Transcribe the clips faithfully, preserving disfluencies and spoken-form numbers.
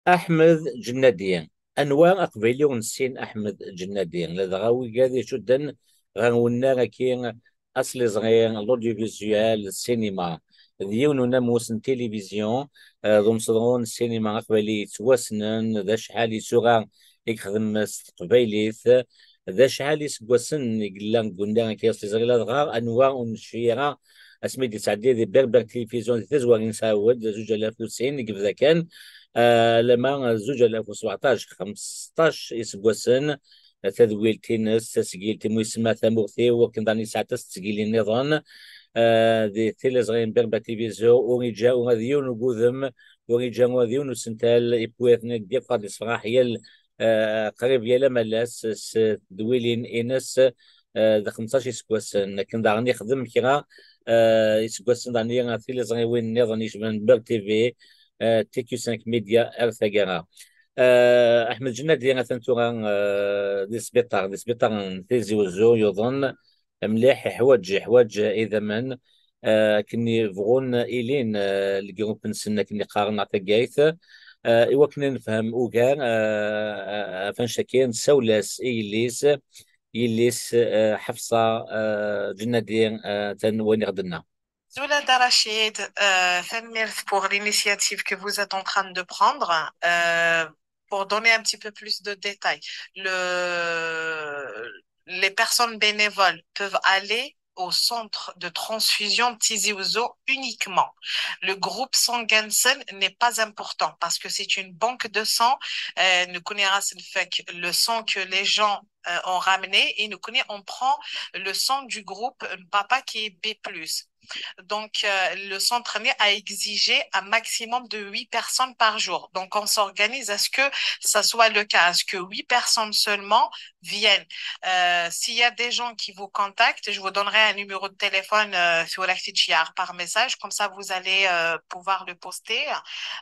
Aḥmed Ǧennadi. Anwa aqbayli ur nessin Aḥmed Ǧennadi? Ladɣa wigad icudden ɣer wennar-agi asliẓri, l'audiovisuel, ssinima. D yiwen unamus n tilivizyu, eh, d umseḍru n ssinima aqbayli yettwassnen, d acḥal isura i yexdem s teqbaylit, d acḥal iseggasen i yella deg wennar-agi asliẓri, ladɣa anwa ur necfi ara asmi d-yettɛeddi di Berber Télévision di tazwara, nesɛawed, zuǧ alaf u sin i yebda kan, eh, lama zuǧ alaf u sbeɛṭac, xmesṭac iseggasen, tadwilt-ines, tasgilt imu isemma Tamurt-iw, akken daɣen yesɛa tasesgilin nniḍen, eh, di tiliẓri n Berber Télévision, ur iǧǧa ula d yiwen n wudem, ur iǧǧa ula d yiwen n usental, iwwi-ten-id yakk ɣer d-yessefraḥ yal, eh, qrib yal amalas s tedwilin-ines, eh, d xmesṭac iseggasen. Akken daɣen ixdem kra, eh, iseggasen daɣen i tiliẓriwin nniḍen icban Berber T V, eh, T Q cinq Média ar taggara. Eh, Aḥmed Ǧennadi atan tura, eh, di sbiṭar, di sbiṭar n Tizi Wezzu, yuḍen mliḥ, iḥwaǧ, iḥwaǧ idammen, eh, akken i bɣun ilin, eh, lgrup-nsen akken i qqaren ɣer taggayt. Eh, i wakken ad nefhem ugar, eh, eh, ɣef annect-agi, nessawel-as i yelli-s, yelli-s, eh, Ḥefṣa, eh, Ǧennadi, eh, atan wayen i ɣ-d-tenna. Azul a Dda Racid, euh, tanemmirt pour l'initiative que vous êtes en train de prendre. Euh, pour donner un petit peu plus de détails, le, les personnes bénévoles peuvent aller au centre de transfusion Tizi Ouzou uniquement. Le groupe sanguin-nsen n'est pas important parce que c'est une banque de sang. Euh, nous connaissons le fait que le sang que les gens, euh, ont ramené et nous connaissons, on prend le sang du groupe, euh, papa qui est B plus. Donc, euh, le centre a exigé un maximum de huit personnes par jour. Donc, on s'organise à ce que ça soit le cas, à ce que huit personnes seulement viennent. Euh, s'il y a des gens qui vous contactent, je vous donnerai un numéro de téléphone, euh, sur la fiche par message. Comme ça, vous allez, euh, pouvoir le poster.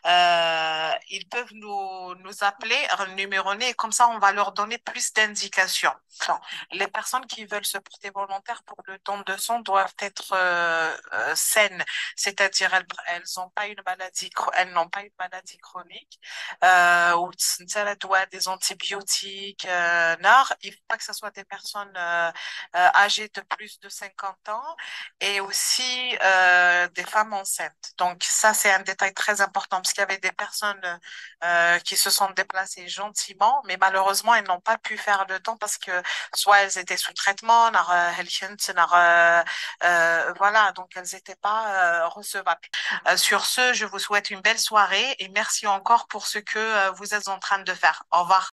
Euh, ils peuvent nous, nous appeler, numéro né, et comme ça, on va leur donner plus d'indications. Bon, les personnes qui veulent se porter volontaires pour le don de sang doivent être, euh, euh, saines, c'est-à-dire elles, elles ont pas une maladie chro-, elles n'ont pas une maladie chronique. Euh, ou des antibiotiques, euh, ناغ. Il faut pas que ce soit des personnes, euh, euh, âgées de plus de cinquante ans et aussi, euh, des femmes enceintes. Donc ça, c'est un détail très important parce qu'il y avait des personnes, euh, qui se sont déplacées gentiment, mais malheureusement, elles n'ont pas pu faire le don parce que soit elles étaient sous traitement, ناغ, euh, هلكنت, ناغ, euh, euh, voilà, donc elles n'étaient pas, euh, recevables. Euh, sur ce, je vous souhaite une belle soirée et merci encore pour ce que, euh, vous êtes en train de faire. Au revoir.